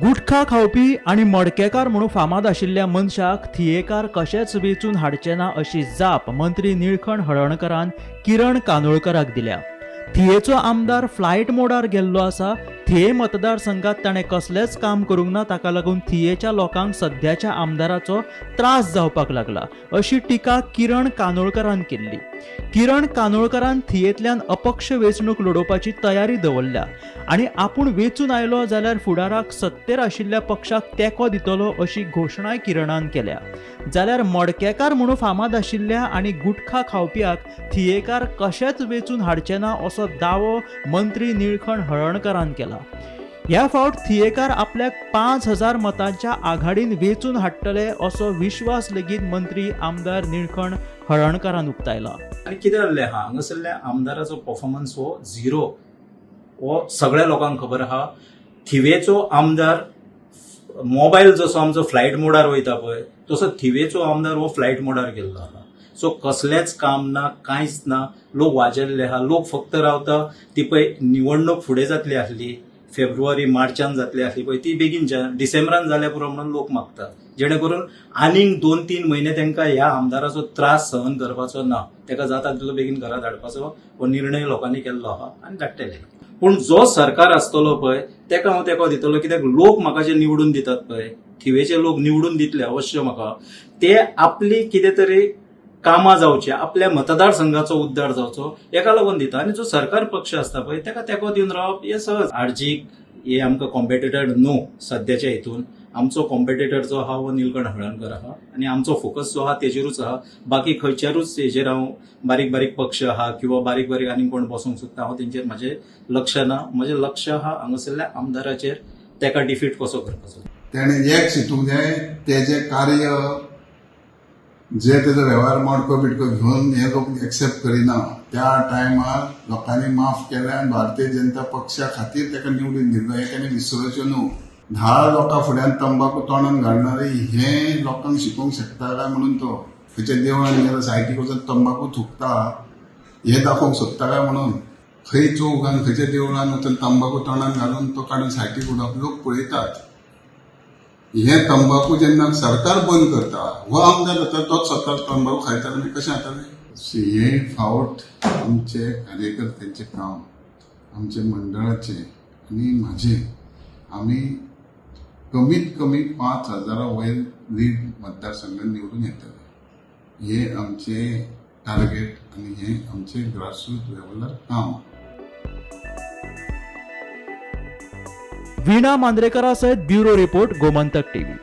गुटखा खावपी आनी मडकेकार म्हणून फामाद आशिल्ल्या मनशाक थियेकार कशेंच वेंचून हाडचे ना अशी जाप मंत्री निळखण हळर्णकरान किरण कानोळकराक दिल्या. थियेचो आमदार फ्लायट मोडार गेल्लो आसा. थिये मतदारसंघात ताणें कसलेंच काम करूंक ना, ताका लागून थियेच्या लोकांक सद्याच्या आमदाराचो त्रास जावपाक लागला अशी टिका किरण कानोळकरान केल्ली. किरण कानोळकरान थियेंतल्यान अपक्ष वेंचणूक लडोवपाची तयारी दवरल्या आनी आपूण वेंचून आयलो जाल्यार फुडाराक सत्तेर आशिल्ल्या पक्षाक तेंको दितलो अशी घोशणाय किरणान केल्या. जाल्यार मडकेकार म्हणून फामाद आशिल्ल्या आनी गुटखा खावप्याक थियेकार कशेंच वेंचून हाडचे ना असो दावो मंत्री निळखण हळर्णकरान केला. ह्या फावट थियेकार आपल्याक 5000 मतांच्या आघाडीन वेंचून हाडटले असो विश्वास लेगीत मंत्री आमदार निळखण हळर्णकरान उक्तायला. आनी कितें जाल्लें आहा, हांगासरल्या आमदाराचो परफॉर्मन्स हो झिरो, हो सगळ्या लोकांक खबर आहा. थिवेचो आमदार मोबायल जसो आमचो फ्लायट मोडार वयता पळय तसो थिवेचो आमदार हो फ्लायट मोडार गेल्लो आहा. सो कसलेंच काम ना, कांयच ना, लोक वाजेल्ले आहा. लोक फक्त रावता ती पळय निवडणूक फुडें जातली आसली, फेब्रुवारी मार्चान जातली आसली पळय, ती बेगीन डिसेंबरान जाल्या पुरो म्हणून लोक मागता, जेणे करून आनीक 2-3 म्हयने तांकां ह्या आमदाराचो त्रास सहन करपाचो ना, ताका जाता तितलो बेगीन घरा धाडपाचो हो निर्णय लोकांनी केल्लो आहा आनी धाडटले. पूण जो सरकार आसतलो पळय ताका हांव तेंको दितलो, कित्याक लोक म्हाका जे निवडून दितात पळय, थिवेचे लोक निवडून दितले अवश्य म्हाका, ते आपली कितें तरी कामां जावची, आपल्या मतदारसंघाचो उद्धार जावचो हेका लागून दिता. आनी जो सरकार पक्ष आसता पळय ताका तेंको दिवन रावप हें सहज. आरजीक हे आमकां कॉम्पिटिटर न्हू सद्याच्या हितून, आमचो कॉम्पिटिटर जो आहा हो निलकंठ हळर्णकर आहा आनी आमचो फोकस जो आहा तेजेरूच आहा. बाकी खंयच्यारूच हेजेर हांव बारीक बारीक पक्ष आहा किंवा बारीक बारीक आनीक कोण बसूंक सोदता हांव तेंचेर म्हाजें लक्ष ना. म्हजें लक्ष आहा हांगासरल्या आमदाराचेर, ताका डिफीट कसो करपाचो. तेणें एक चिंतूंक जाय, तेजें कार्य जे तेजो वेव्हार मडको बिडको घेवन हे लोक एक्सेप्ट करिना, त्या टायमार लोकांनी माफ केलें आनी भारतीय जनता पक्षा खातीर ताका निवडून दिल्लो, हें ताणें विसरचें न्हू. 10 लोकां फुड्यान तंबाकू तोंडान घालणारे हें लोकांक शिकोवंक शकता काय म्हणून तो खंयच्या देवळान गेलो सायटीक वचून तंबाकू थुकता हें दाखोवंक सोदता काय म्हणून, खंय चौगान खंयच्या देवळान वचून तंबाकू तोंडान घालून तो काडून सायटीक उडोवप लोक पळयतात. हे तंबाकू जेन्ना सरकार बंद करता, हो आमदार जाता तोच स्वता तंबाकू खायता, मागीर कशें जातलें? हे फावट आमचे कार्यकर्त्यांचें काम, आमचे मंडळाचें आनी म्हाजें, आमी कमीत कमी 5000 वयर लीड मतदारसंघात निवडून येतले, हे आमचें टार्गेट आनी हें आमचें ग्रासरूट लेवलार काम. वीणा मांद्रेकरा सयत ब्युरो रिपोर्ट, गोमंतक टीव्ही.